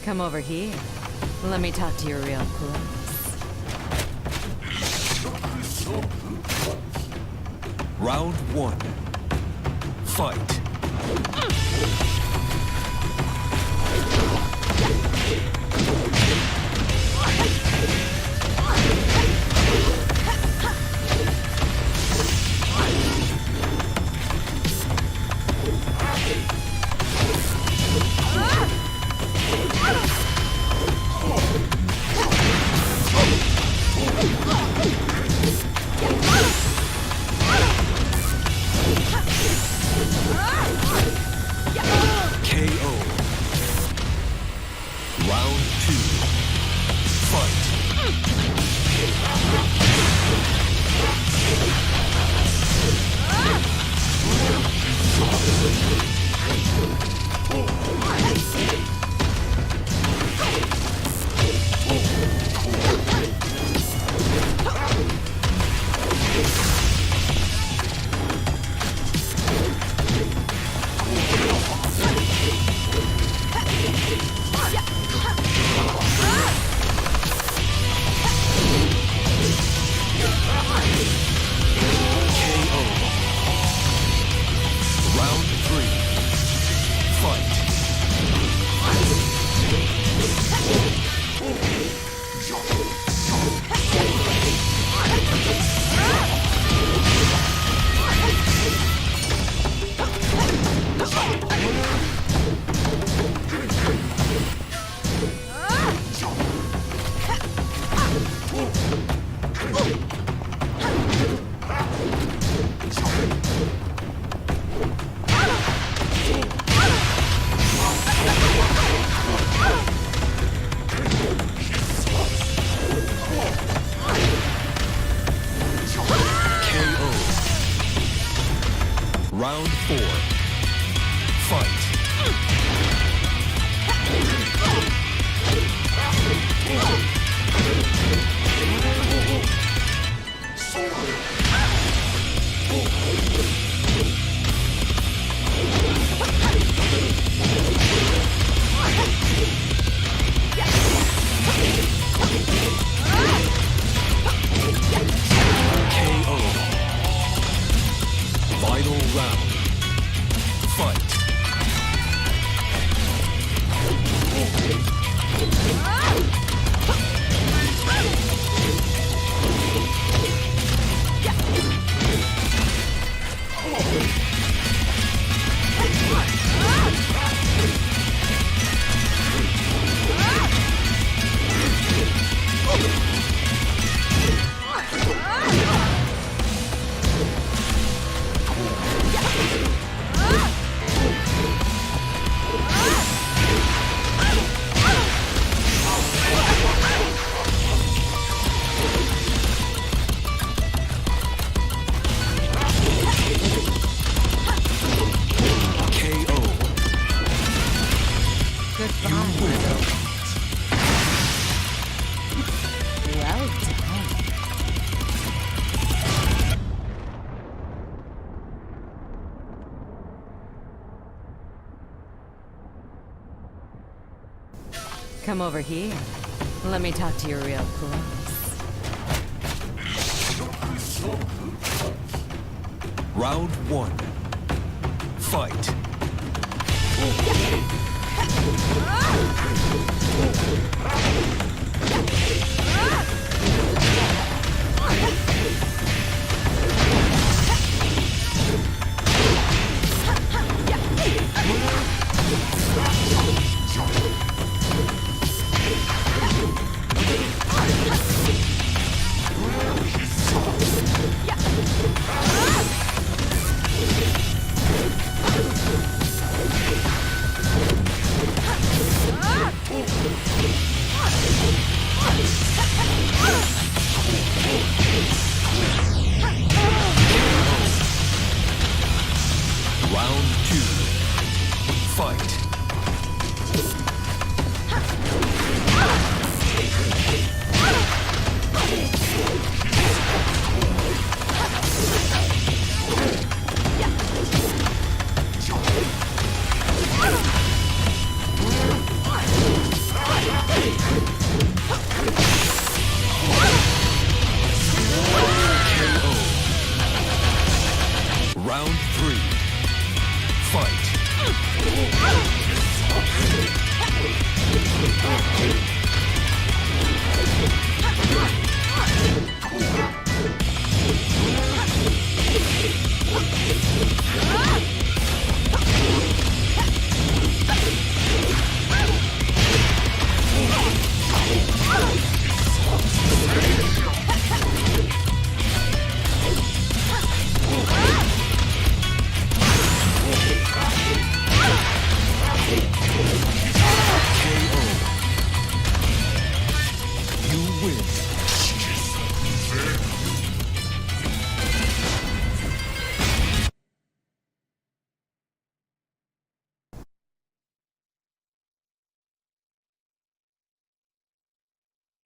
Come over here. Let me talk to you real close. Round one. Fight. KO. Round 2. Fight. KO. Round 3. Fight. KO. Round 4. Fight. KO. Final round. Fight. KO. Goodbye, You my win. robot. Well done. Come over here. Let me talk to you real close. Round 1. Fight.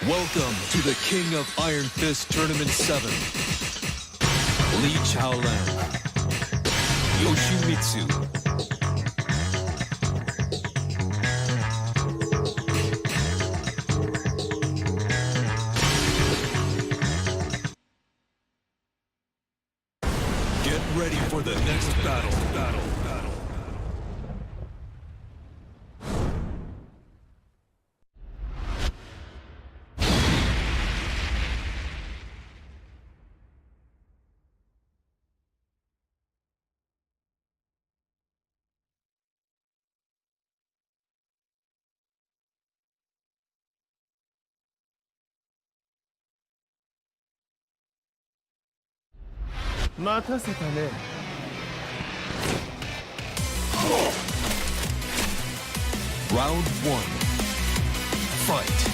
Welcome to the King of Iron Fist Tournament 7. Lee Chaolan, Yoshimitsu. Get ready for the next battle. Battle. Battle. 待たせたね。 Round 1. Fight.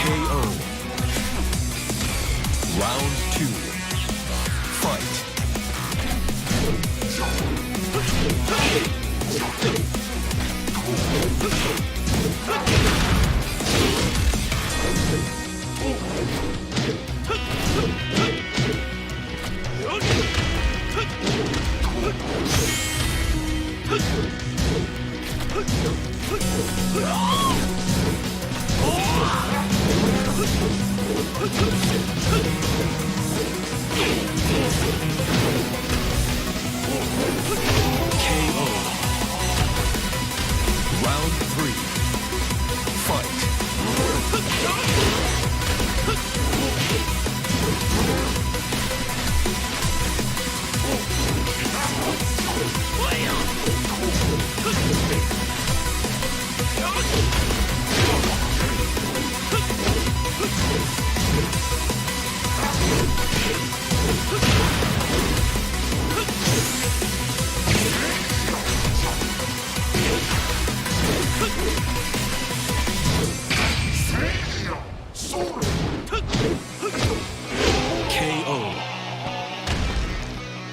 KO. Round 2. Fight. KO. Round 3. Fight. KO.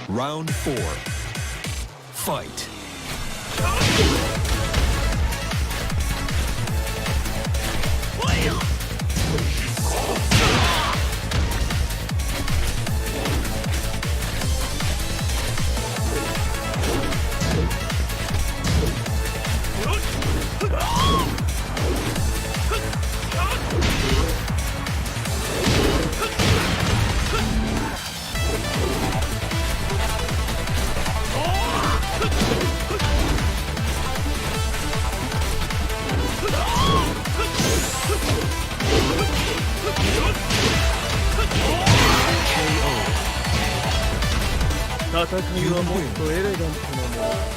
Round 4. Fight. KO. 戦いはもっとエレガントなもの。